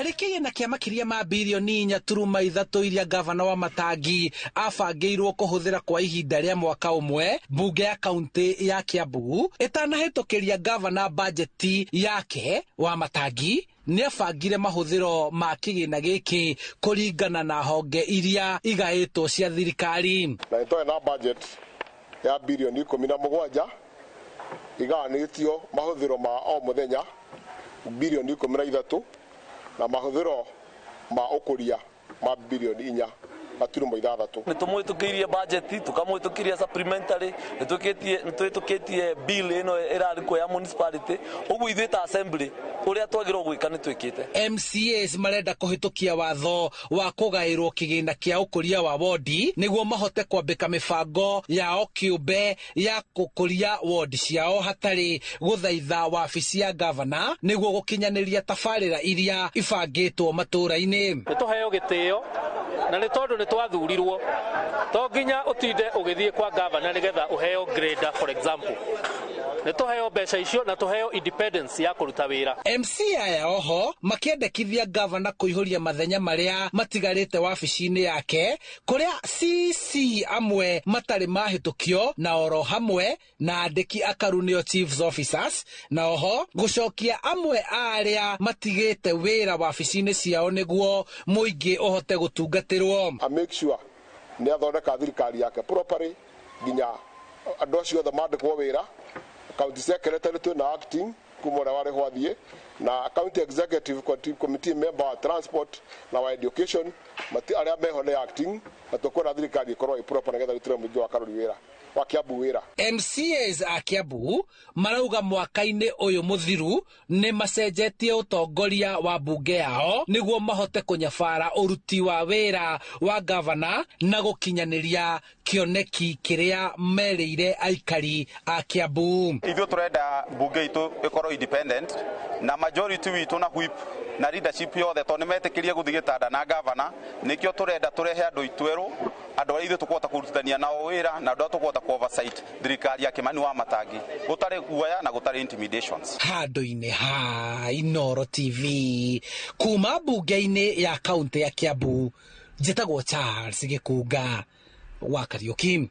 Harĩ kĩgĩna kĩa makĩria ma birioni 4.3 iria gavana wa Matangi abangĩirwo kũhũthĩra kwa ihinda rĩa mwaka ũmwe, mbunge ya kaunti ya Kiambu ĩtanahĩtũkĩria gavana bajeti yake, wa Matangi nĩabangire mahũthĩro ma kĩgĩna gĩkĩ kũringana na honge iria igaĩtwo cia thirikari. Na nĩ na budget ya birioni 17 igayanĩtio mahũthĩro ma o mũthenya birioni 13 na mahũthĩro ma ũkũria ma birioni 4.6. Nĩ tũmũhĩtũkĩirie budget, tũkamũhĩtũkĩria supplementary, nĩ twĩtũkĩtie bill ĩno ĩrarĩ kuo ya municipality. Ũguo ithuĩ ta assembly ũrĩa twagĩrĩirwo gwĩka nĩ twĩkĩte. MCAs marenda kũhĩtũkia watho wa kũgaĩrwo kĩgĩna kĩa ũkũria wa wondi nĩguo mahote kwambĩka mĩbango yao kĩũmbe ya gũkũria wondi ciao hatarĩ gũthaitha wabici ya gavana nĩguo gũkinyanĩria tabarĩra iria ibangĩtwo matũũra-inĩ. Nĩ tũheo gĩtĩo na nĩ tondũ nĩ twathurirwo, to nginya ũtinde ũgĩthiĩ kwa gavana nĩgetha ũheo grader, for example. Nĩ tũheo mbeca icio na tũheo independence ya kũruta wĩra. MC aya oho makĩendekithia gavana kũihũria mathenya marĩa matigarĩte wabici-inĩ yake kũrĩa CC amwe matarĩ mahĩtũkio na oro hamwe na andĩki akaru nĩo chiefs officers, na oho gũcokia amwe a arĩa matigĩte wĩra wabici-inĩ ciao nĩguo mũingĩ ũhote gũtungatĩrwo. A make sure nĩ athondeka thirikari yake properly nginya andũ acio othe mandĩkwo wĩra. County secretary twĩna acting kuma ũrĩa warĩ ho athiĩ, na county executive committee member wa transport na wa education mati arĩa meho nĩ acting, na tũkwenda thirikari ĩkorwo ĩ proper nĩgetha rutĩre mũingĩ wa Karuri wĩra wa Kiambu wĩra. MCAs a Kiambu marauga mwaka-inĩ ũyũ mũthiru nĩ macenjetie ũtongoria wa mbunge yao nĩguo mahote kũnyabara ũruti wa wĩra wa gavana na gũkinyanĩria kĩoneki kĩrĩa merĩire aikari a Kiambu. Ithuĩ tũrenda mbunge itũ ĩkorwo independent na majority witũ na whip na leadership yothe, tondũ nĩ metĩkĩrie gũthiĩ gĩtanda na gavana. Nĩkĩo tũrenda tũrehe andũ aitũ erũ, andũ arĩa ithuĩ tũkũhota kũrutithania nao wĩra na andũ arĩa tũkũhota kũ oversight thirikari ya Kimani wa Matangi gũtarĩ guoya na gũtarĩ intimidations. Handũ-inĩ ha Inooro TV kuma mbunge-inĩ ya kaunti ya Kiambu, njĩtagwo Charles Gĩkunga wa Kariũki.